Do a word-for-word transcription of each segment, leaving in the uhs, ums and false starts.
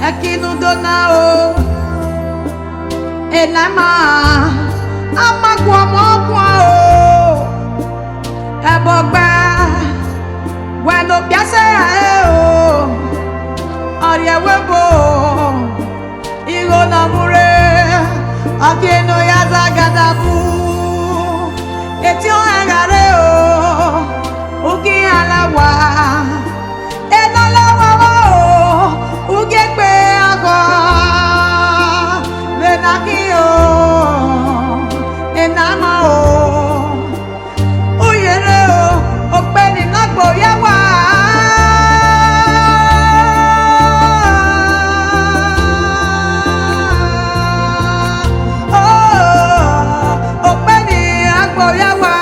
Ẹki ne u do na o, ena ma, a ma guọmọ guan o. Ẹbọ gba, wẹ ne okpia sẹ rae o, ọ rhie ẹvbo ebo, igho ne ọ mu rre, ọ kie ne ọ ya zagada bu, etiọnrẹn gha rre o, u ghi iran la owa. Ena la owa o, u gie egbe aghọ, vbe na khin o, ena ma o. U ye rre o, okpe ni na gbe ovbi awa. Oh, okpe ni a gbe ovbi awa.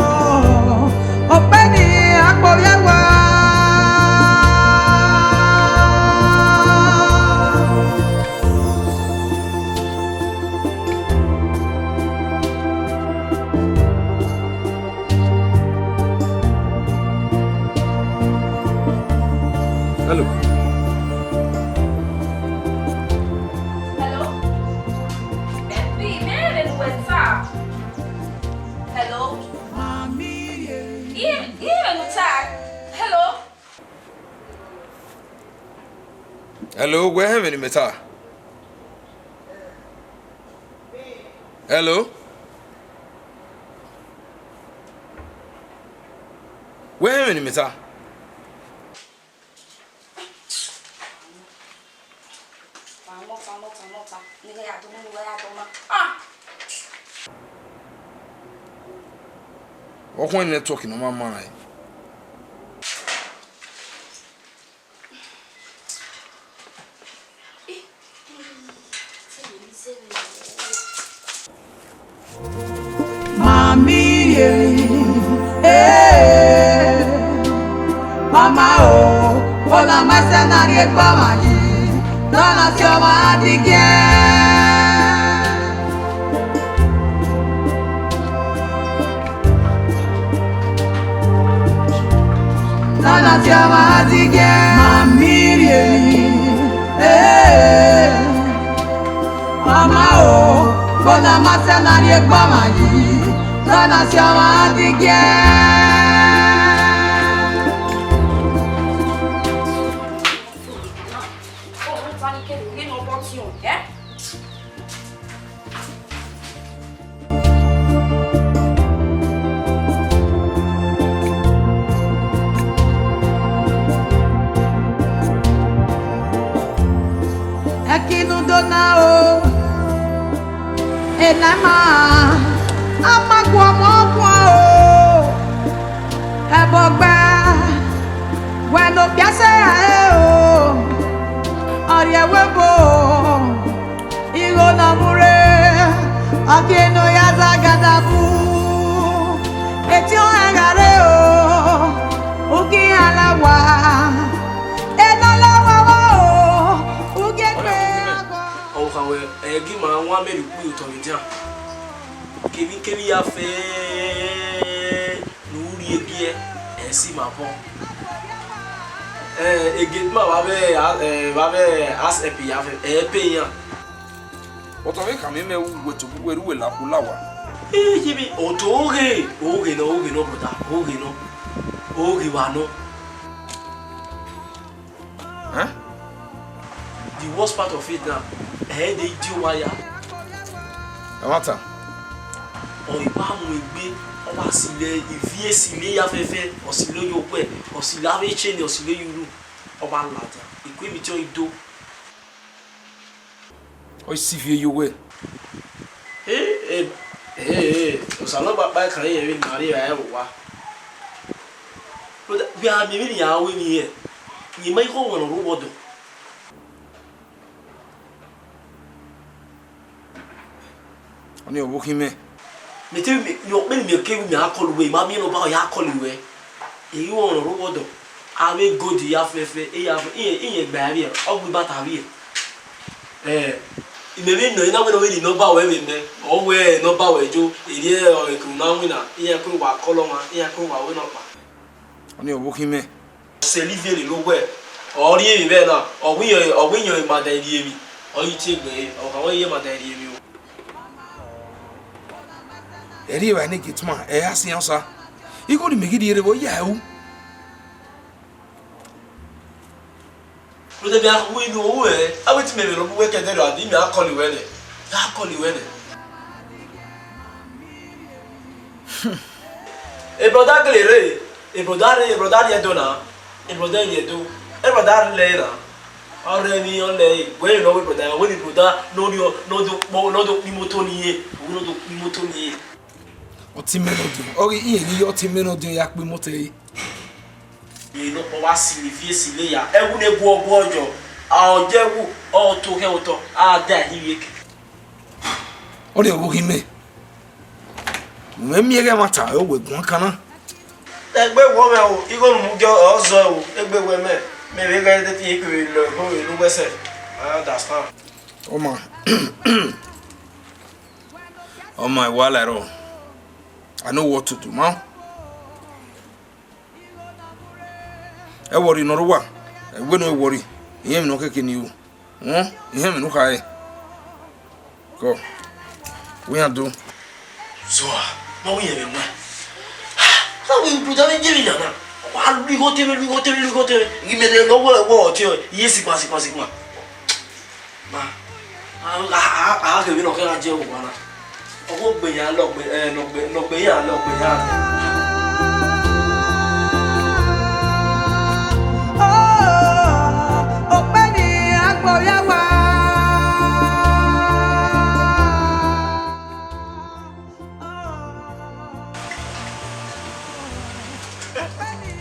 Oh, okpe ni a gbe ovbi awa. Hello. Hello? Baby, man, in WhatsApp. Hello? Iye, iye, in WhatsApp. Hello? Hello, wẹ họn vbene imẹ ta? Hello? Wẹ họn vbene imẹ ta? Ọ khuẹn network ne ọ ma ma rẹn. Mami ye, eh, mama o, ona ma sẹ na rhie gba ma yi, na na si ọmwa digiẹ. Na na si ọmwa digiẹ, mami rhie, eh. Ọmwa o, bona ma sẹ na rhie gba ma yi, na na si ọmwa digiẹ. Ẹki ne u do na o, ena ma, a ma guọmọ guan o. Ẹbọ gba, wẹ ne okpia sẹ rae o, ọ rhie ẹvbo ebo. Igho ne ọ mu rre, ọ kie ne ọ ya zagada bu. Etiọnrẹn gha rre o, u ghi iran la owa. Ena la owa vbọ o, u gie egbe aghọ. Ọvbokhan wẹ, ẹ gi ima wan mẹ rhie ukpu ye otọ vbe edian. Kevbikevbi ya fẹ ne u rhie giẹ, ẹ si ima bọ. Ẹ, egate ma vbe avbe, ẹ, vbe avbe asẹpi ya fẹ, ẹ pay iran. Otọ vbe khama imẹ wu wẹ tobọ uwẹ rre uwẹ la khulo owa. Iyẹnrẹn, otọ oghe, oghe nọ, oghe nọ, brother, oghe nọ, oghe wa nọ. Ẹn? The worst part of it na, ẹ i de die owa ya. Ẹmwata. Ọ i wa mu egbe, ọ wa silo ivie, silo eya fẹfẹ, ọ silo ye okpẹ, ọ silo avbe chain, ọ silo ye uru, ọ wa ladian. Eku emwi te ọ i do. Ọ i sivie ye owẹ. Ee, ee, ee, Osanobua kpa ẹkan irẹn vbene ima rri evbare vbe owa. Brother, wẹ a miẹn vbene iran ru emwi rẹn, rẹn ma i khọ wẹ ne ọ rre obọ dọ. Ọnii ọvbokhan mẹ. Mẹ te, mẹ, mẹ ọkpẹn ne mẹ keghi mẹ a kọl uwẹ, I ma miẹn ne ọ ba ya kọl ruẹ. I ghi mwẹ ọmwa ne ọ rre owa ọdọ, avbe gold ya fẹfẹ, iran, iran, iran gbe avbiẹ, ọ gbe ibata avbiẹ. Eh, imẹ vbe nọ, I na wẹ ne ọ vbe rhie number ruẹ vbe mẹ, ọ wẹ number ruẹ yo, erriọ eke ne u na winna, iran ke wa kọl ọmwa, iran ke wa wẹ nọkpa. Ọnii ọvbokhan mẹ. Sẹ Livie rre owa, ọ rhie emwi vbe na, ọ wẹ iran, ọ wẹ iran ma da rhie emwi, ọ ghi tie egbe ẹre, ọ khama iran ma da rhie emwi o. Ẹ rhie evbare ne gate man, ẹ ra siẹn osa. Igho ne imẹ ghi rhie rre vbe ọ ya ru. Rhunmwuda mẹ a ru inu ru ẹre, a wẹ te imẹ vbe rhọkpa uwẹ ke ẹdẹrriọ, a di mẹ a kọl ruẹ nẹ, a kọl ruẹ nẹ. E brother gele rre, e brother rre, e brother rrie Ẹdo na, e brother rrie Ẹdo, e brother lẹ na, ọ rre emwi ọ lẹ, wẹ ne ọ wẹ brother, wẹ ne brother ne ọ rrie, ne ọ do kpọ, ne ọ do kpe imoto ne irẹn, wẹ ne ọ do kpe imoto ne irẹn. Ọtẹn mẹ ne ọ diọn, ọ ghi irẹn ghi ya ọtẹn mẹ ne ọ diọn ya kpe imoto ẹre. Vbe nọkpa wa si Livie si lele ya, ẹwu ne guọguọ yọ, a ọ ye ẹwu, ọ to khẹ otọ, a da ẹhi vbe eke. Ọnii ọvbokhan mẹ, u mwẹ miẹn ẹghẹ ẹmwata, ọ wẹ guan kan na. Egbe wọ mwẹ o, igho ne u mu gie ọ zọe o, egbe wẹ mẹ, mẹ vbe ghẹ dẹ te ikpevbe lọ ebo vbe ne uwẹ sẹ. I understand. Ọ ma, ọ ma, I wa la ẹrọ. I know what to do, man. Ẹ worry ne ọ rre owa, ẹ wẹ ne ẹ worry, irẹn emwi ne ọ keke ne I ru, uhun, irẹn emwi ne u khare. Kọ, wẹ iran do. So, ah, ma wẹ irẹn mwẹ. Sa wẹ brother vbe ye emwi na na. Wa lu igho te mwẹ, lu igho te mwẹ, lu igho te mwẹ. Ghi mẹ ne ọ wẹ, wẹ ọtiọnrẹn, iye sikpan, sikpan, sikpan. Ma, a, a, a, a ghe vbene ọ kẹ gha die owa na. Ọ ghe ogbe ya lọgbe, eh, lọgbe, lọgbe ya, lọgbe ya. Okpeni agbo ya wa.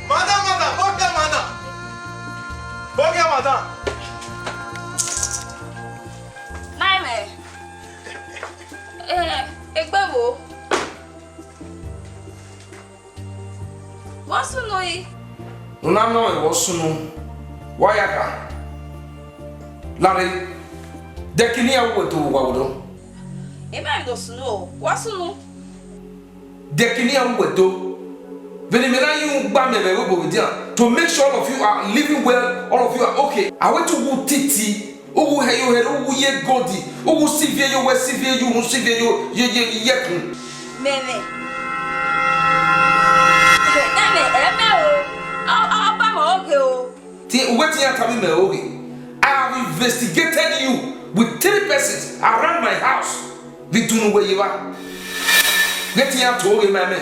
Madam, madam, bọghe madam. Bọghe madam. Naimẹ. Eh, egbe vbo? Wa sunu yi. U na nọ mwẹ vbe ọ sunu, wa ya kha. Larre, dẹki ne iran ru wẹ do vbe owa vbe odọ. Emẹ do sunu o, wa sunu. Dẹki ne iran ru wẹ do. Vbene imẹ na yin ugba mẹ vbe ẹvbo vbe dia, to make sure all of you are living well, all of you are okay. A wẹ te uwu titi, uwu hẹ yo hẹ, uwu ye gold, uwu sivie yo wẹ sivie yo, uwu sivie yo ye ye yẹkun. Mẹmẹ. Mẹmẹ, ẹmẹ o. Ọ, ọ, ọba mẹ ọghe o. Te uwẹ te iran tama mẹ oghe. I have investigated you with three persons around my house. Vbe idunu wẹ ye evba. Ghẹ te iran to oghe ma mẹ.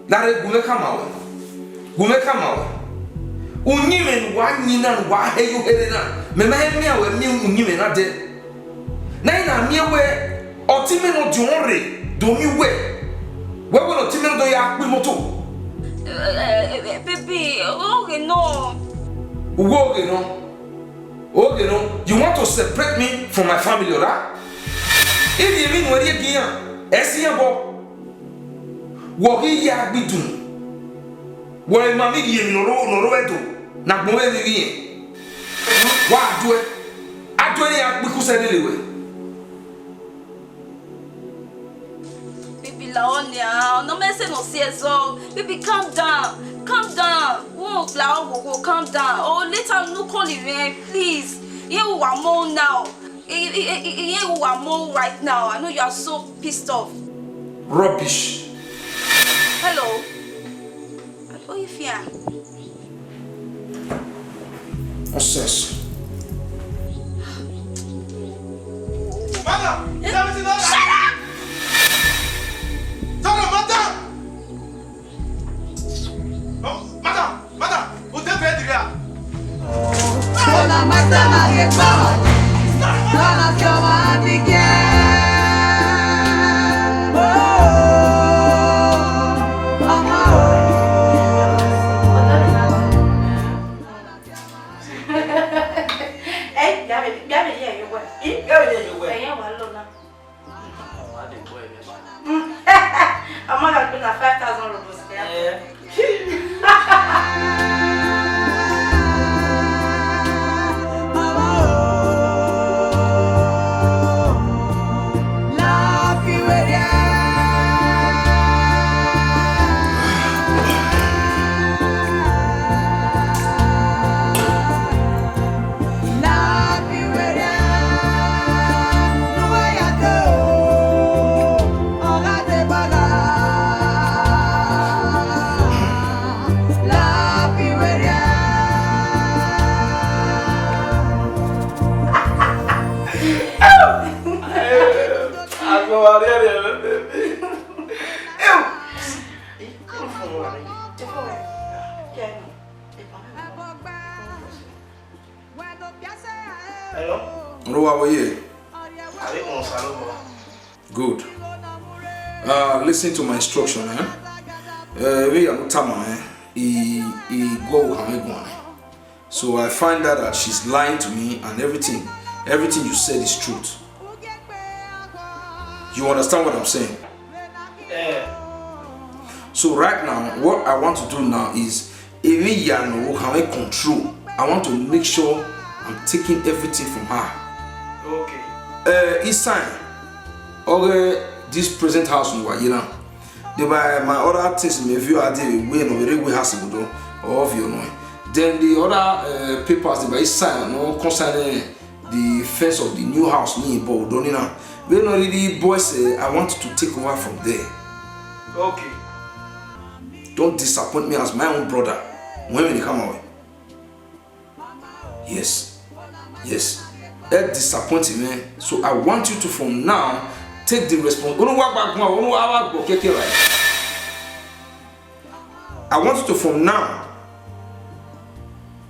Larre, gu mwẹ khama ruẹ. Gu mwẹ khama ruẹ. Uyinmwẹ ne uwa yin na, ne uwa hẹ ye ohere na, mẹ ma he miẹn ruẹ miẹn uyinmwẹ na dẹ. Ne a i na miẹn wẹ, ọtẹn mwẹ ne ọ diọn rre do miẹn uwẹ. Wẹ wẹ ne ọtẹn mwẹ do ya kpe imoto. Eh, eh, eh, baby, oghe nọ. Uwẹ oghe nọ. Oghe nọ. You want to separate me from my family, right? Ivbi emwi ne uwẹ rhie gie iran, ẹ si iran obọ. Wẹ ọ ghi ya gbe idunu. Wẹ ma miẹn gie emwi ne ọ rre, ne ọ rre Ẹdo, ne agbọn mwẹ vbe ghi rẹn. Wa duẹ. A duẹ ne iran kpe ikusẹ lele wẹ. Baby, la ọ nia, ọ nọ mẹ sẹ ne ọ si ẹzọ. Baby, calm down, calm down. Won't la ọ wowo, calm down. Oh, later, no call him, eh, please. Yeah, we are more now. Eh, eh, eh, eh, yeah, we are more right now. I know you are so pissed off. Rubbish. Hello. Oh, you fear? Nonsense. Madam! Shut up! Shut up, madam! Oh, madam! Madam! Ute bed here! Bona matama ye pa. Bona fioma adigie. Oh, ọmọ o. Ẹ, bia vbe, bia vbe ye ẹre wẹ. Ih, bia vbe ye ẹre wẹ. Ẹyẹn wa lọ na. Wa de gbọ ẹre. Wa rhie rhie mwẹ, baby. Ew! Come on, come on. Hello? Rua wo ye? Are on, Salomon. Good. Uh, listen to my instruction, eh? Uh, we are not tama, eh? He, he go how he go, eh? So I find out that she's lying to me and everything. Everything you said is truth. You understand what I'm saying? Eh. So right now, what I want to do now is, emwi ya ne ọ kha mwẹ control. I want to make sure I'm taking everything from her. Okay. Uh, Isan, okay, this present house we are in now. Then by my other things, maybe I did we no really we has to do or of you know. Then the other uh, papers, they by Isan, no concerning the fence of the new house ni bo do ni na. We no really boys, eh, I want to take over from there. Okay. Don't disappoint me as my own brother. When we come away. Yes. Yes. Ẹ disappoint me. So I want you to from now take the response. Unu wa gba gun, unu wa wa gbo keke right. I want you to from now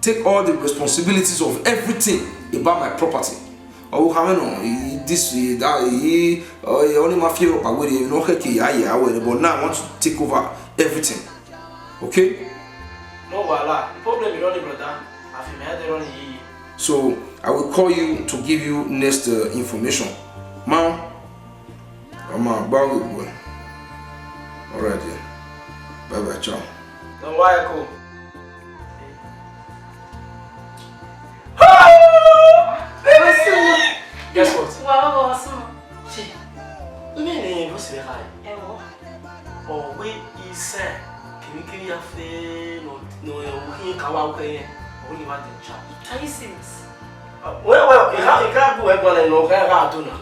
take all the responsibilities of everything about my property. Ọ wo kha mwẹ nọ, i this, i that, i ọ ni ma fi rọkpa were, no khẹke ya ye awẹ, but now I want to take over everything. Okay? No wahala. Problem you don't brother. I feel my head don't yi. So I will call you to give you next uh, information. Ma, ọmọ àgbà ògbò. All right, yeah. Bye bye, ciao. Don't worry, cool. Guess what? Wow, awesome. Shey, unu ne boss vbe kha? Ẹo. Ọ wẹ Isan, kevbe kevbe ya fe nọ, nọ, ọ khin ka wa wẹ yẹn, ọ wẹ ne I wa de cha. Are you serious? Wẹ, wẹ, I ka, I ka gu ẹguan nọ, ọ ka gha do na.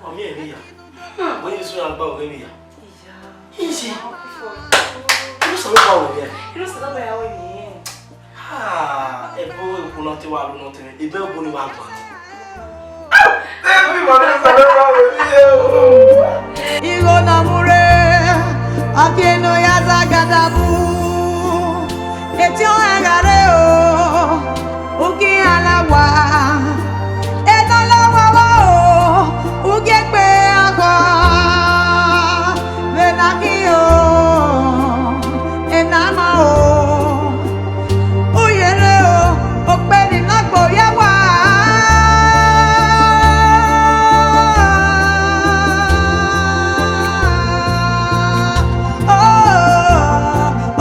Ọ miẹn emwi ya. Wẹ ne I sunu gba ọghe emwi ya. Iya. Easy. How before? Unu sẹ vbe kha wẹ yẹn? Unu sẹ vbe kha wẹ yẹn? Ah, ẹbọ okhuo ne ọ te wa ru ne ọ te mwẹ, ebe obo ni wa gba. Baby, ma ne sẹ vbe kha wẹ yẹn o. Igho ne ọ mu rre, ọ ke ne ọ ya zagada bu. Etiọnrẹn gha rre o, u ghi iran la owa. Enọlọ wawa o, u gie egbe aghọ, vbe na khin o, ena ma o, u ye rre o, okpeni na gbe ovbi ẹwa. O,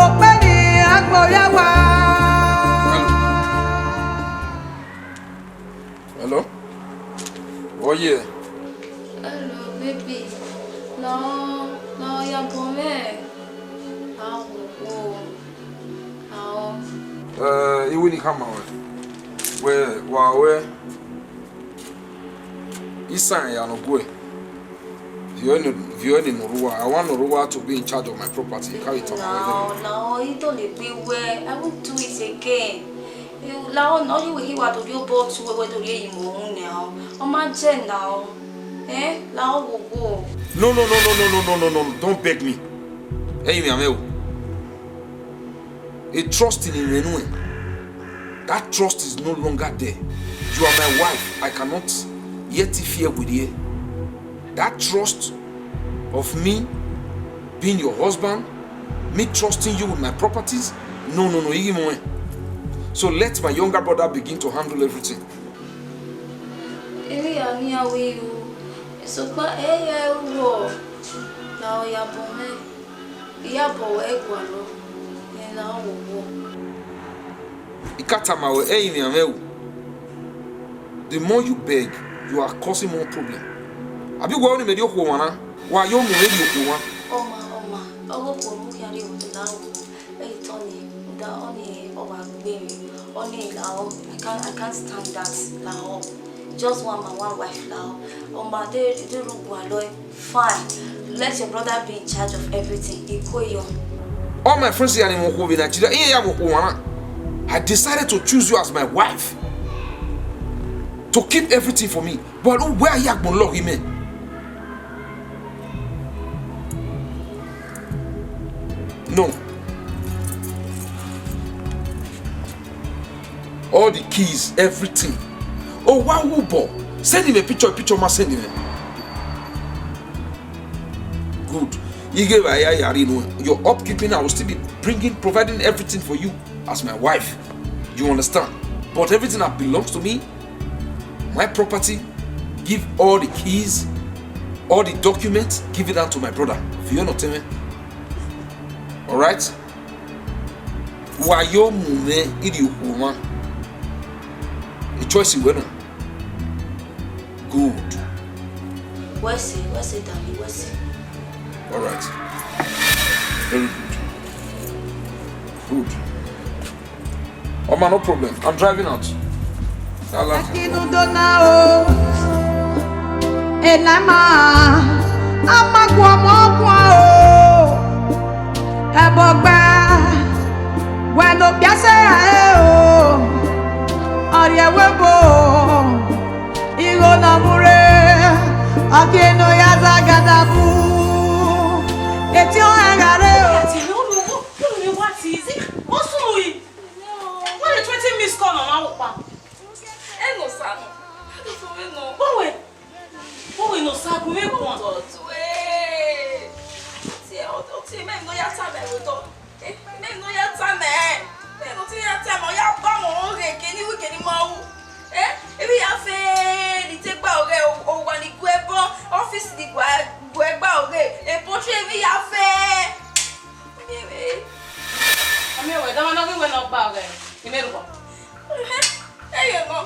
okpeni na gbe ovbi ẹwa. Hello? Oye. Hello, baby. No, no, ya bo me. Awo, awo. Eh, iwu ni kama we. We, wa we. Isan ya no gue. Viọ ni, viọ ni Noruwa. I want Noruwa to be in charge of my property. Carry it on. No, no, he don't agree well. I won't do it again. Eh, lahọ nọ, ọ ye wẹ I wa do rhie obọ tu wẹ, wẹ do rhie ye imẹ uhunmwu nian o. Ọ ma jẹ na o. Eh, lahọ wowo. No, no, no, no, no, no, no, no, no, no, don't beg me. Ẹyin mwẹ amẹ o. A trust ni mwẹ nuẹn. That trust is no longer there. You are my wife. I cannot yet fear with you. That trust of me being your husband, me trusting you with my properties, no, no, no, ighi mwẹ. So let my younger brother begin to handle everything. Emwi ya ni a wẹ ru, sokpan ẹ ya ru ọ, lahọ ya bọ mwẹ, I ya bọ wẹ gualọ, rẹn lahọ wowo. I ka tama wẹ, ẹyin mwẹ amẹ o. The more you beg, you are causing more problem. Abi wẹ ọni mẹ rhie okhuo mwa na? Wa yo mu mwẹ rhie okhuo mwa. Ọma, ọma, ọghe okhuo ne u khian rhie vbe otọ lahọ. Ẹ i tọ ni, da ọni ọ wa gbe emwi, ọni lahọ, I can't, I can't stand that lahọ. Just one man, one wife lahọ. Ọma de, de ru gualọ, fine. Let your brother be in charge of everything. I ko yo. All my friends here in Nigeria, iran ya vbe okhuo mwa na. I decided to choose you as my wife to keep everything for me. But wẹ a ya gbọn lọghe mẹ? Keys, everything. Ọ wa wu obọ, send me picture, picture ma send me. Good. Ighẹ vbe a ya ya rhie nuẹn, your upkeeping, I will still be bringing, providing everything for you as my wife. You understand? But everything that belongs to me, my property, give all the keys, all the documents, give it down to my brother. If you not tell me. All right? Wa yo mu mwẹ irri okhuo mwa. A choice wẹ nọ. Good. Wẹ sẹ, wẹ sẹ, darling, wẹ sẹ. All right. Very good. Good. Oma, no problem. I'm driving out. I love you. Akinu dona o, enama, ama guọmọ guan o, ẹbọ gba, wẹ ne okpia sẹ rae o, ọ rhie ẹvbo ebo, igho ne ọ mu rre, ọ kie ne ọ ya zagada bu, etiọnrẹn gha rre o. Ati ne unu, unu ni wa ti izi, o sunu yi. Wẹ ne twenty miss call nọ ma vbe ukpa. Ẹ nọ sa nọ. Ẹ nọ sa nọ. Wẹ wẹ. Wẹ wẹ nọ sa gu vbe guan. Ọtọ tu e. Ọtọ, ọtọ, mẹ nọ ya ta mẹ vbe otọ. Eh, mẹ nọ ya ta mẹ. Mẹ nọ ti ya ta mẹ, ọ ya ba mẹ ọghe ke ni wi ke ni ma ru. Eh, emwi ya fe ni te gba ọghe, owa ni gu ẹbọ, ọfisi ni gu ẹ-, gu ẹgba ọghe, ebo fi emwi ya fe. Amẹ wẹ, dama nọ ghi wẹ ne ọ gba ọghe, I mẹ rhugba. Eye mọ.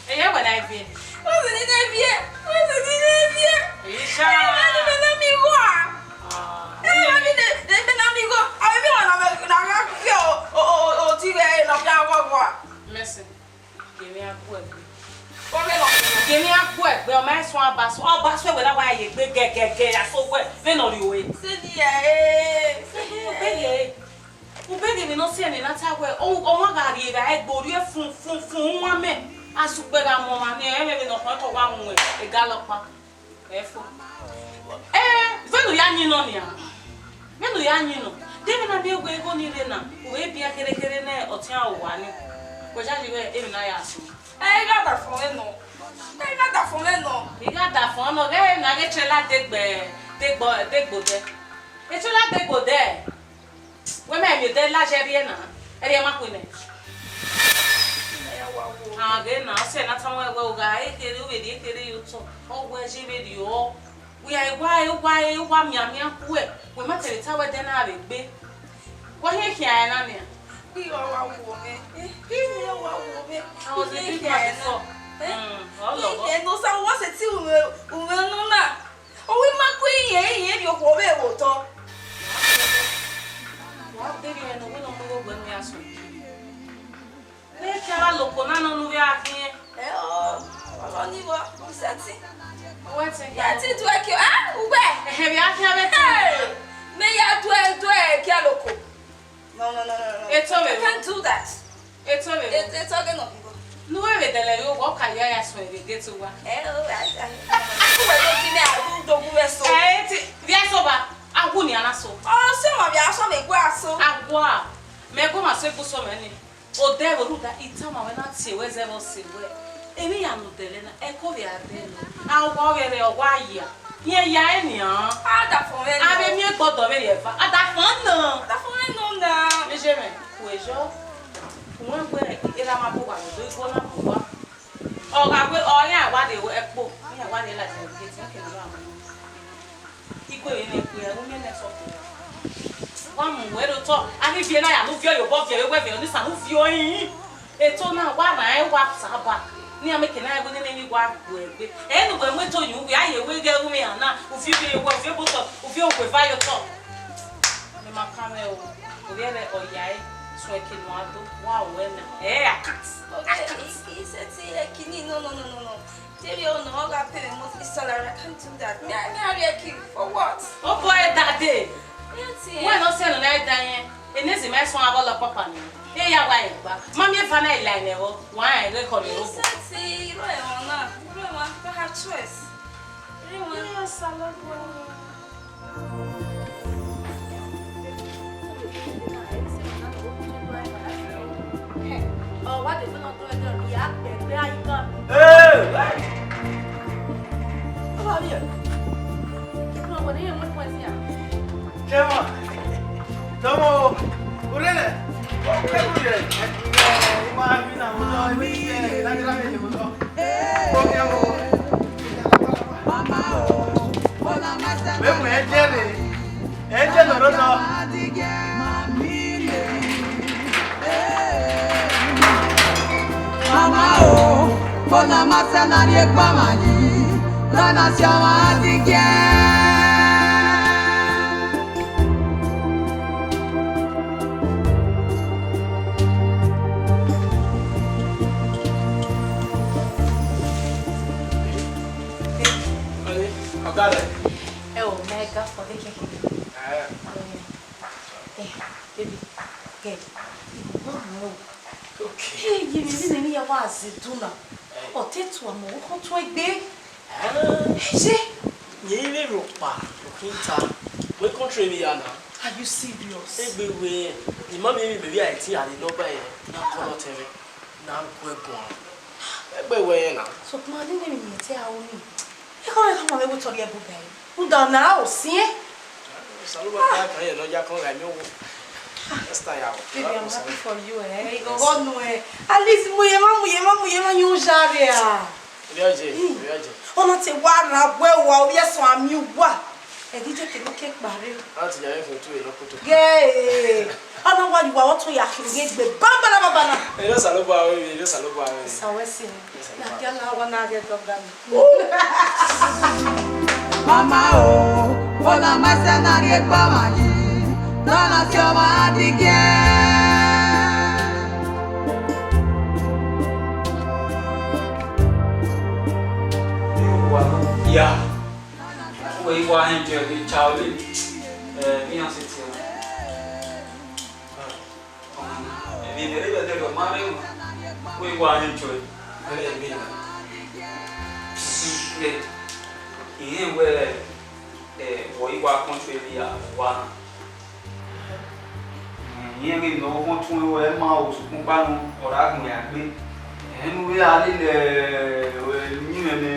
Eye wẹ na viẹ. Wẹ sẹ ni na viẹ. Wẹ sẹ ni na viẹ. Isha. Ẹ, ẹ, ẹ, ẹ, mi gho a. Ah. Ẹ, ẹ, mi ne, ne, ne, na mi gho. Ẹ, mi wa na, na gha viẹ o, o, o, o, ti vbe, na viẹ gho gho a. Mercy. Ghe emwi a gu ẹgbe. Ọ rre nọ. Ghe emwi a gu ẹgbe, ọ ma suẹn ọba suẹn, ọba suẹn wẹ na wa ye egbe gẹgẹgẹ, ya so wẹ, vbene ọ rrie ore. Sẹ ni ẹ, sẹ ni ẹ. Ubeghe, ubeghe emwi ne ọ si ẹmwẹ na ta wẹ, ọ, ọmwa gha rrie evbare egbe, orhiọn fun, fun, fun, uwu amẹ, a sẹ ukpẹ gha mu ọmwa ni, ẹ, vbene ọ khọn ẹkọ wa mu ẹre, egalọkpa. Ẹfo. Eh, vbene u ya yin nọ nian? Vbene u ya yin nọ? De vbene a miẹn wẹ igho ni rre na, u vbe biẹ kherhe kherhe ne ọtiẹn owa ni. Wẹ yayi wẹ emwi na ya sunu. Eh, I gha da fọn mwẹ nọ. Eh, I gha da fọn mwẹ nọ. I gha da fọn nọ, ghẹ na ghe trailer degbe, degbo, degbo dẹ. E trailer degbo dẹ. Wẹ mẹ miẹn odẹ la ye ẹrriẹ na, ẹrriẹ ma khuẹ nẹ. A ghe na, ọ sẹ ne a tama wẹ, wẹ u gha re kherhe, u vbe rhie kherhe ye otọ, ọ wẹ ye vberriọ. Wẹ a i wa, i wa, i wa mianmian khuẹ, wẹ ma te vbe ta wẹ ẹdẹ na vbe gbe. Wa hiẹn khian ẹre na nian. Ghi ọ wa wo mwẹ, eh, ghi ọ wa wo mwẹ. I was a big man before. Eh? Mm, ọ lọghọ. Ghi ọ no sa, wa sẹ ti u mwẹ, u mwẹ nọ na. Owa ima ku iye iye rhie okhuo vbe vbe otọ. Wa deghẹ ne uwẹ ne ọ mu igho gbe ne u ya sunu. Vbe te a loko na nọ ne u vbe a khiẹn. Ẹ o, ọmọ ni vbọ, u sẹtin. Uwẹ te. Ya ti du ẹki, ah, uwẹ. Ẹhẹn, vbe a khian vbe te. Hey! Mẹ ya du ẹ, du ẹ ẹki aloko. No, no, no, no, no. Eto vbe I can't do that. Eto vbe e-, eto ghe nọ bibọ. Ne uwẹ vbe dẹlẹ yo, wẹ ọ ka ya ya suẹn vbe gate uwa. Ẹ o, a, a, uwẹ do gi mẹ, a do, do gu mwẹ so. Ẹ, ti, vbe a so ba, a wu nian na so. Ọ sẹ ma vbe a so mẹ gu a so. A gua, mẹ gu ma so egbe so mẹ ni. Odẹ vbe rhunmwuda, I tama wẹ na tie wẹ zẹ vbe ọ sẹ wẹ. Emwi ya ne odẹ lẹ na, ẹko vbe a dẹ nọ. A wa ọghe rẹ, ọ wa ya. Rẹn ya ẹre nian. A da fọn mwẹ nọ. A vbe miẹn gbọdọ vberriọ eva. A da fọn nọ. A da fọn mwẹ nọ na. Vbe je mwẹ, kuo yọ. Uwẹ wẹ erha ma bu uwa vbe igho na bu uwa. Ọ gha wẹ, ọ iran wa rrie ẹkpo. Iran wa rrie ladian gate, iran kere uwa mu. Igho vbe mwẹ gbe, ẹwu mwẹ nẹ sọkun. Wa mu wẹ rre otọ. A ghi viẹ na ya, ne u viọ ye obọ, viọ ye owẹ, viọ ye onisan, ne u viọ rinrin. Eto na wa rhan ẹn wa saba. Ne iran mẹ ke na ẹvbo nene emwi wa gu ẹgbe. Ẹ ne uwẹ mu eto yin uwẹ, a ye wẹ ghe ẹvbo iran na, u viọ ivie ye owẹ, u viọ obotọ, u viọ okhuo eva ye otọ. Mẹ ma kan mwẹ o, ovbi ẹre ọ ya ẹre, suẹn eke ne uwa do, wa ru ẹna. Ẹ, I can't. Okay, I can't. I, I said, see, ẹ, kini, no, no, no, no, no. Deghẹ ọ nọ, ọ gha pay me monthly salary, I can't do that. Me, me, I really kill. For what? Oh boy, daddy. Yes, yes. Wẹ nọ sẹ nọ na da yẹn. Enezi ma suẹn avbe ọlọkpapa ni. E ya wa egba. Ma miẹn eva na i la ẹnẹ vbọ. Wa rẹn ghe khọ ni robo. He said, see, you know, I want, you know, I want to have choice. You know, yes, I love you. Ọ wa de fẹnẹ ọdọ ẹdẹ ọdọ ya kpẹgbe ayi kan. Ee! Ọba rẹ. Kí ló wọ ní ẹ̀wọ̀n pọ̀ sí à? Ṣé wọn? Tọmọ o, orẹ rẹ. Ẹ kú yẹ. Ẹ kú yẹ. Ìmọ̀ àmì náà wọ́n lọ, ìmọ̀ ìṣe ẹ̀ lágbára mi lè wọ́n lọ. Ó kẹ́ wọ́n. Mama o, bona masa. Mẹ mẹ jẹ rẹ. Ẹ jẹ lọ rọ lọ. Mama o, bona masa na rie kpa ma yi, na na si ọmwa adigie. Ọga rẹ. Ẹ o, mẹ ga fọ de kẹkẹ. Eh. Eh, baby, girl, you go now. Okay. Hey, you really need your was do now. Eh. Or take to a more hot to a bay. Ah. Hey, see? Ye le ro pa, lo kin ta. We country mi ya na. Are you serious? Egbe we, the mommy mi baby I think I dey number here. Na call out here. Na gwe go. Egbe we na. So, man, didn't even need to tell me. Ẹ kọ́ rẹ̀ kọ́ mọ̀ mẹ́wọ́ tọrọ ẹbú bẹ̀rẹ̀. Ǹdọ̀ náà ò sí ẹ́. Salomo ta kan yẹn lọ́jà kan rà mí wò. Esther yà wò. Baby, I'm happy for you, eh? Ìgọ̀gọ̀ nù ẹ. At least, mo yẹ má, mo yẹ má, mo yẹ má yún un ṣáre à. Ilé ọ̀jẹ̀, ilé ọ̀jẹ̀. Ọ̀nà tí wàá ra wẹ́ wà, ó yẹ sọ àmì wà. Ẹ̀gí jẹ́ kèmí ké parí. Láti yàrá ìfẹ́ tó yẹ lọ́kùtù. Gẹ́ẹ̀. Ọ̀nà wà yìí wà, ó tún yà kiri yé gbé. Bámbára bàbá náà. Ẹ yóò sàlóbọ̀ àwọn èèyàn, ẹ yóò sàlóbọ̀ àwọn èèyàn. Ìsàwẹ́sì ni. Nàbí aláwọ̀ náà gẹ dọ́gba mi. Mama o, bona masa na rie kpa ma yi, na na si ọmwa adigie. Ya, wẹ i wa enjoy the Charlie, eh, me and Cynthia. Emwi ne erha vbe ẹdẹrriọ ma rre emwa, wẹ i wa enjoy. Ẹre emwi na. Irẹn wẹ, eh, wẹ i wa kọntrol emwi ya wa na. Irẹn ghe ne ọ ghọn tuẹn ruẹ ma o, sokpan kpa nọ, ọ ra gbẹn ya gbe. Ẹhẹn, ne u vbe a lele uyinmwẹ ne,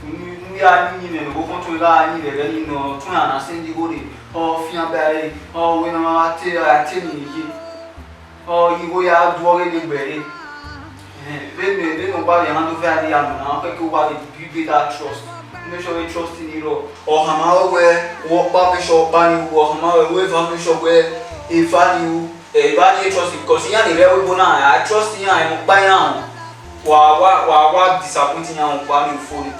ne u ya yin uyinmwẹ ne ọvbokhan tuẹn gha yin vbe ẹghẹ ni nọ, tuẹn a na sẹn igho rre, ọ fian ba ẹre, ọ wẹ ne ọ te, a te ni ye. Ọ, igho ya du ọghe ne egbe ẹre. Ẹhẹn, vbene, vbene ọ gba vbe handle vbe a rhie anu na, ọ khẹke uwa vbe build that trust. Make sure wẹ trust ni rrọọ. Ọ hama wẹ, wẹ ọkpa make sure ọkpa ni ru, ọ hama wẹ, wẹ eva make sure wẹ eva ni ru. Eva ni trust, because iran ni rre ẹvbo na, a trust iran, ẹmwẹ ọkpa iran họn. Wa, wa, wa, wa disappoint iran ọkpa ni fo ni.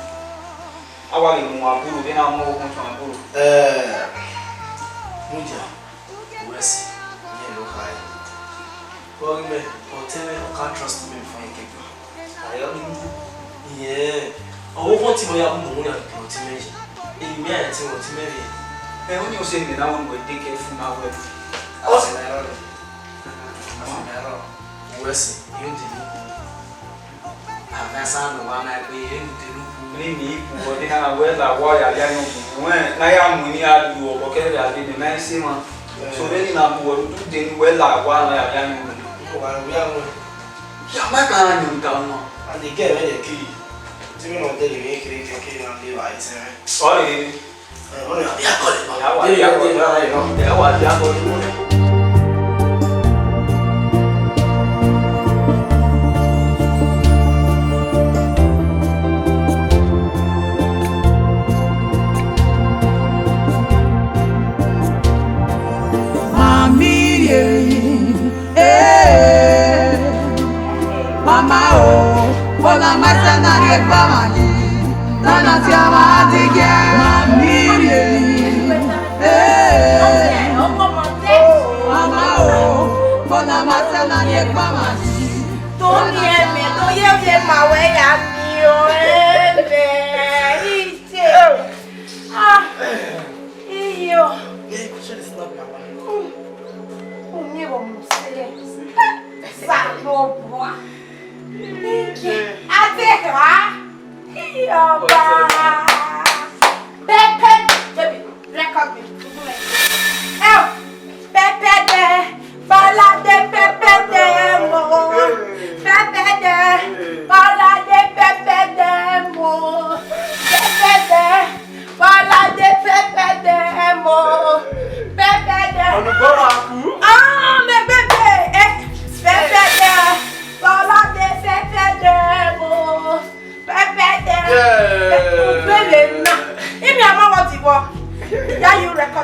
A wa vbe mu uwa buru, vbene a mu ọvbokhan tuan buru. Eh, mudia. Wẹ si, iran no khae. Vbe ọ ghi mẹ, ọtẹn mwẹ, ọ ka trust me before I get back. Ayọ ni mu. Iyẹn, ọvbokhan ọtẹn mwẹ ya mu mu ya ke ọtẹn mwẹ yi. Emwi mẹ a i tẹn ọtẹn mwẹ rre. Ẹ, ọni ọsẹ mẹ na wẹ wẹ de kẹ fun na wẹ. Ọsẹ na rọ. Ọsẹ na rọ. Wẹ si, iran dẹ ni. Avbe asan ne uwa na gbe rhunmwuda enu. Rhunmwuda enu, ọ de na wẹ la wa ya ya yan mu. Wẹ na ya mu ni a lu ọbọ kẹrẹ a de ne na i se ma. So vbene na bu wẹ udu de ni wẹ la wa na ya ya yan mu. Ko wa ru ya mu. Ya ma ka yan mu da ma. And the girl wey dey kill you. Ti mi no dey le kiri kiri na dey wa ise. Sorry. Mama o, bona masa na rie kpa ma yi, na na si ọmwa adigie. Mama o, bona masa na rie kpa ma yi. Tony, ẹmẹ ne ọ ye vbe ma wẹ ya miẹn ọnrẹn mẹ, ije. Ah, iyo. Umiẹn vbe ọ mu sẹ. Osanobua. Ije. Adeha. Iyo, ọba. Pepe, baby, record me. Ẹ o. Pẹpẹdẹ, balade pẹpẹdẹ, mo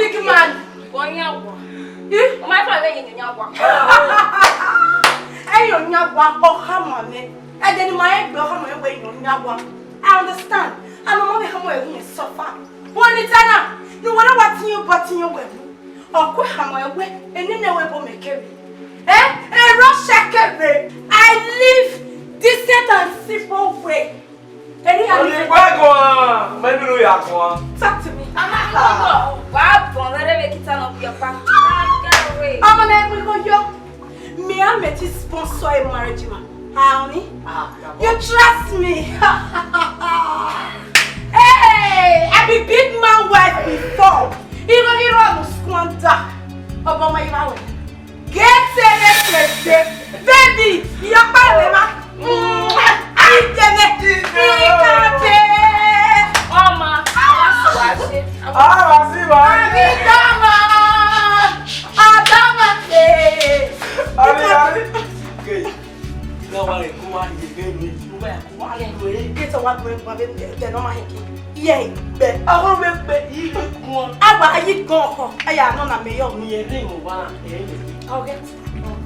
big man. Wọ yan wa. Eh? Ọ ma fa vbe yan yan wa. Ẹ yan yan wa, ọ khama mwẹ. Ẹdẹ ne ima rẹn gbe, ọ khama mwẹ wẹ yan yan wa. I understand. And ọ ma vbe khama mwẹ wẹ yan suffer. Wẹ ni ta na, ne uwẹ na wa tiyan obọ tiyan wẹ mu. Ọ ku khama mwẹ wẹ, enene wẹ bo mẹ kere. Eh? Ero shekere. I live decent and simple way. Eri ya ni. Onigbo guan, mẹ bi ru ya guan. Talk to me. Wa bọ, wẹ rẹ vbe kita nọ biẹ ọkpa. Ọmọ na mu igho yo. Me, I met this sponsor a marriage man. Honey, you trust me. Hey, I be big man wife before. Igho ghi rọ mu squander. Ọbọ ma yi ba wẹ. Get serious, baby. Iyọkpa rẹ ma. Ai, jẹmẹ. Ikate. Ọmọ, a wa si wa se. A wa si wa. Abi dama. Adama se. Abi, abi. Okay. Ina wa re ko wa ye be mi. Mo ba ko wa ye lo e. Get wa do e ba be de no ma hiki. Ye, be. Ọhọ vbe gbe yi gun. Agba yi gun ọkọ. Aya nọ na me yo. Mi ye re mo wa e. Okay.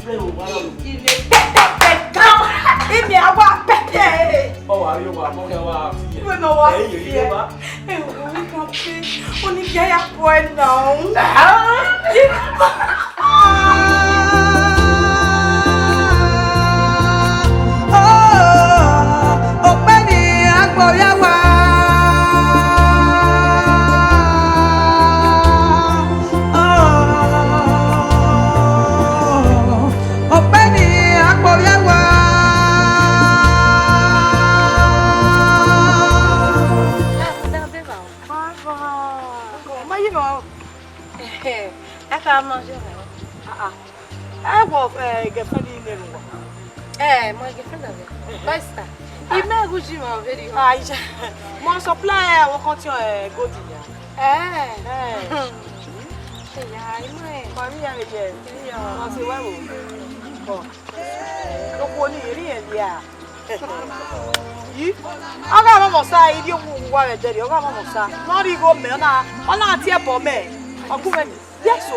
Re mo wa lo. Ive pẹpẹpẹ gan. Imi a wa pẹpẹ. Ọ wa yo wa mo ke wa fi ye. Wẹ nọ wa fi ye. E wo wi kan pe. Oni ya ya boy now. Okpẹni agbo ya wa. Okpẹni agbo ya wa. Ma yi nọ. Ẹ ka ma je. Ah, ah. Ẹ wọ, eh, girlfriend ne ru wa. Eh, my girlfriend ave. Pastor. I me gu ji ma very. Ah, ija. Mo supply àwọn kan tí, eh, gold ya. Eh. Eh. Ya, I know. Mami ya le je. Ya. Mo se wa wo. Ko. Lo ko ni ri e ya. Yi. Ọ gha mwẹ Ọmọsa, I rhie owa vbe ẹdẹrriọ, ọ gha mwẹ Ọmọsa. Ne ọ rhie igho mẹ, ọ na, ọ na tie ẹbọ mẹ. Ọ gu mwẹ, yes o.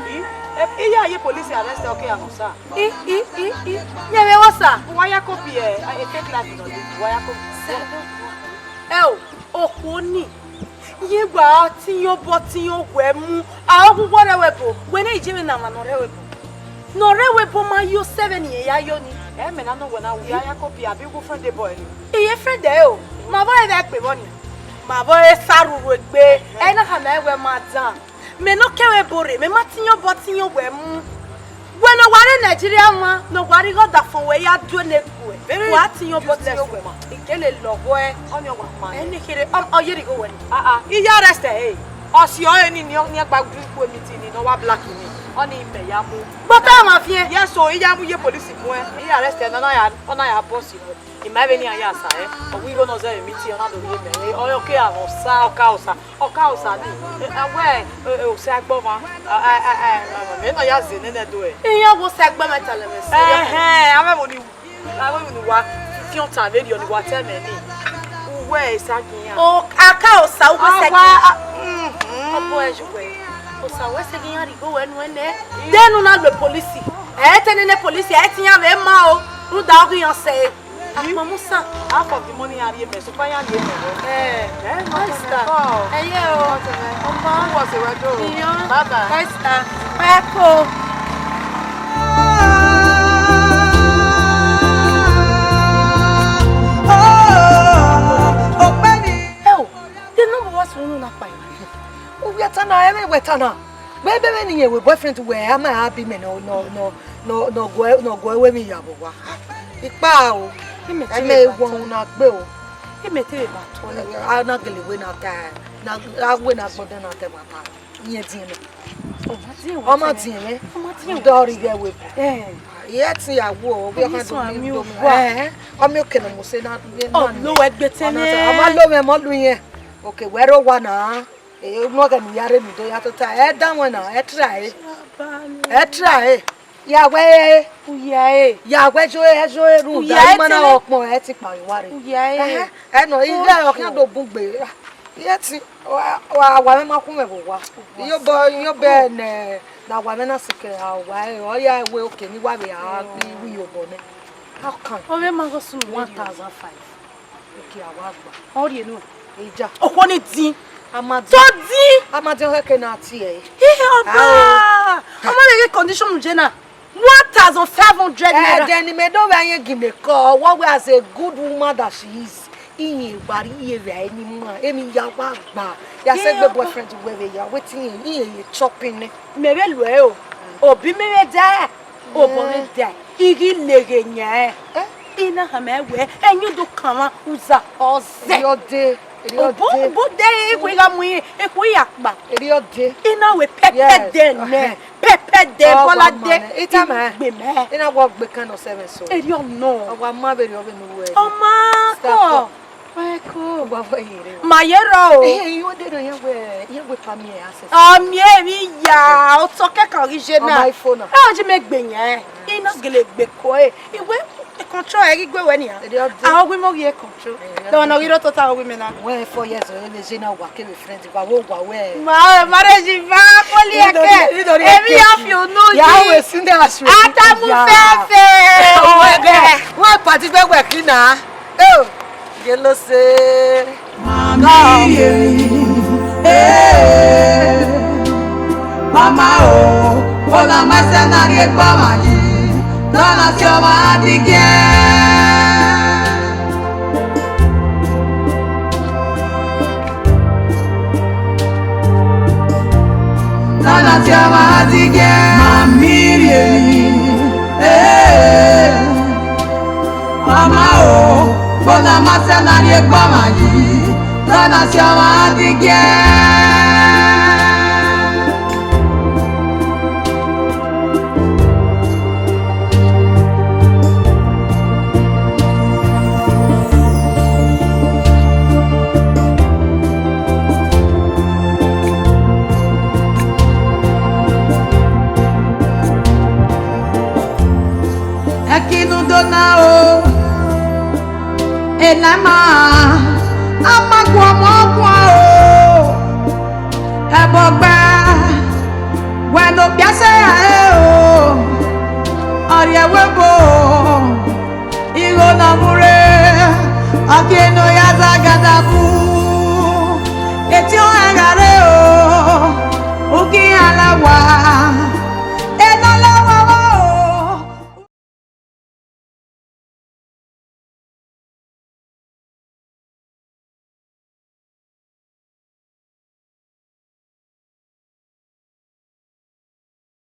Yi. E, iye a ye police arrest ọ ke ya Ọmọsa. I, i, i, i. Yẹn vbe Ọmọsa. Wa ya copy ẹ, a, a fake life nọ, wa ya copy. Ẹ o, okhuo ni. Iye wa tiyan obọ tiyan wẹ mu, a ọ gu wọ rẹ wẹ bo, wẹ ne I je vbe ne amwa ne ọ rre wẹ bo. Ne ọ rre wẹ bo ma yo sẹ vbene irẹn ya yo ni. Ẹ mẹ na nọ wẹ na wu ya ya copy abi gu friend boy ni. Iye friend ẹ o, ma vbe ẹre vbe kpe vbọ ni. Ma vbe ẹre sa rhurhu egbe, ẹ na khama ẹre wẹ ma dan. Mẹ ne ọ ke vbe ebo rre, mẹ ma tiyan obọ tiyan wẹ mu. Wẹ ne ọ wa rre Nigeria mwa, ne ọ wa rre igho ọdafọn wẹ ya do ne egbe. Very useless woman. Wa tiyan obọ tiyan wẹ. I gele lọghọ ẹ. Ọni ọ wa ma. Ẹ ne kherhe, ọ, ọ ye rhie igho wẹ ni. Ah, ah, I ya arrest ẹ, eh. Ọ si ọre ni, ni, ni gba du ikhuo meeting ni, ne ọ wa black ni. Ọni mẹ ya mu. But a ma fiẹn. Yes, so I ya mu ye police mu ẹ. I arrest ẹ, na na ya, ọ na ya boss ẹ. I ma vbene iran ya sa ẹ, ọ wẹ igho ne ọ zẹ vbe meeting, ọ na do rhie mẹ. Ọ, ọ ke a Ọmọsa, ọ ka Ọsa. Ọ ka Ọsa ni, a wẹ, e, e, Osagbọmwa, a, a, a, a, mẹ nọ ya zẹ nene do ẹ. Iran wẹ Osagbọmwa tale mwẹ sẹ. Ẹhẹn, a mwẹ vbọ ni, a mwẹ vbọ ni wa fian ọta vberriọ ni wa ta ẹmwẹ ni. Uwẹ Esagiyan. O, a ka Osa, uwẹ Esagiyan. Ọ bu ẹ ju wẹ. Osa wẹ Esagiyan rhie igho wẹ nuẹn nẹ. Dẹn ne u na lo police. Ẹ te nene police, ẹ te iran vbe ma o. Rhunmwuda ọ ghi iran sẹ. Akpọnmusa. Half of the money a rhie mẹ, so far ya rhie mẹ. Eh, eh, no, Esther. Ẹ ye o. Ọmọ. Who was the weather? Iyan. Bye bye. Esther. Ẹ ko. Ẹ o, de nọ vbe wa sunu na kpa ya. Uwẹ ta na, ẹ vbe wẹ ta na. Wẹ bẹbẹ ne irẹn wẹ boyfriend wẹ, a ma a bi mẹ nọ, nọ, nọ, nọ, nọ guẹ, nọ guẹ wẹ emwi ya vbe owa. Ikpa o. Imẹ te Ẹmẹ vbe ba wọ tọ. Unu na gbe o. Imẹ te vbe ba tọ nẹ. A na gele wẹ na ta, na, a wẹ na gbọdọ na ta wa ta. Iyẹn diẹn nọ. Ọ ma diẹn mwẹ. Ọ ma diẹn mwẹ. Dọrọ ighẹ wẹ. Eh. Iye ẹtin ya wu o, vbe ọ ma do mi do mi. Ẹhẹn. Ọ miẹn okẹ ne ọ mu sẹ na. Ọ lo wẹ gbe tẹ mwẹ. Ọ ma lo mwẹ, mọ lu yẹn. Okẹ, wẹ rre owa na. Ẹ, unu ọghẹ ne u ya rre ne u do ya tota. Ẹ danmwẹ na, ẹ try. Ẹ try. Ya wẹ e. U ya e. Ya wẹ zo e, zo e ru. U ya e, da ma na tẹnẹ. Ọkpọn ẹ ti kpa wa rre. U ya e. Ẹhẹn. Ẹ nọ, iye ọ khian do bun gbe. Iye ẹtin, wa, wa, wa mwẹ ma khu mwẹ vbe owa. Iyobọ, iyobọ nẹ, ne a wa mwẹ na sikẹ a wa ẹre, ọ ya wẹ okẹ ne I wa vbe a ghi ru iyobọ nẹ. How can? Ọ vbe ma gho sunu. One thousand five. Okẹ, a wa gba. Ọ rhie nuẹn. Eja. Okhuo ni din. A ma din. Tọ din. A ma din, ọ khẹke ne a tie ẹre. Ihe ọba. Ao. Ọ ma lele condition u ye na. One thousand five hundred naira. Ẹdẹ ne imẹ do vbe ayẹn ginmekọ, ọ wẹ as a good woman that she is. Iye wa rhie vbe ẹre ni ma, emwi ya wa gba. Ya sẹ egbe boyfriend wẹ vbe ya, wetin iye, iye ye chopping nẹ. Mẹ vbe luẹ o. Obi mẹ vbe da, obọ vbe da. I ghi leghe yan. Eh? I na khama wẹ, ẹyin do kanmwa uza ọzẹ. Erriọ dee, erriọ dee. Obo, obo dee, ekhue gha mu, ekhue ya kpa. Erriọ dee. I na wẹ pẹpẹ dee nẹ. Pẹpẹ dee, Bọlade. Ọ wa ma nẹ. I tama. Gbe mẹ. I na wẹ ọ gbe kan nọ sẹmwẹ so. Erriọ nọ. Ọ wa ma vberriọ vbene u wẹ. Ọ ma kọ. Stop. Wẹ ko. Wa vọ yere. Ma ye rrọọ o. Eh, iye de nọ, iye wẹ, iye wẹ pa miẹn access. Ọ miẹn emwi ya, otọ kẹkan ghi ye na. Ọ ma iPhone na. Ẹ, ọ ji mẹ gbe yan. I na gele gbe ko e. Iwe control ẹ ghi gue wẹ nian. Erriọ dee. A, ọ ghi mọ ghi e control. Erriọ dee. Dọmwa ne ọ ghi rre otota, ọ ghi mẹ na. Wẹ four years ọ vbe je na, wa kevbe friend, wa wo wa wẹ. Ma, marriage va, poli ẹkẹ. Emwi ya fi unu yi. Ya we si nẹ asue. Atamu fẹfẹ. Ọmọ ẹgbẹ. Wẹ padi gbẹgbẹ kina. Oh, yellow say. Mami ye, eh, mama o, ona ma sẹ na rhie gba ma yi, na na si ọmwa adigiẹn. Na na si ọmwa adigiẹn. Mami ye, eh. Ọmwa o, kpọna ma sẹ na rhie gba ma yi, na na si ọmwa adigiẹn. Ẹkinudo na o, enama, a ma guọmọ guan o, ẹbọ gba, wẹ ne okpia sẹ ra re o, ọ rhie ẹvbo ebo, igho ne ọ mu rre, ọ kie ne ọ ya zagbe.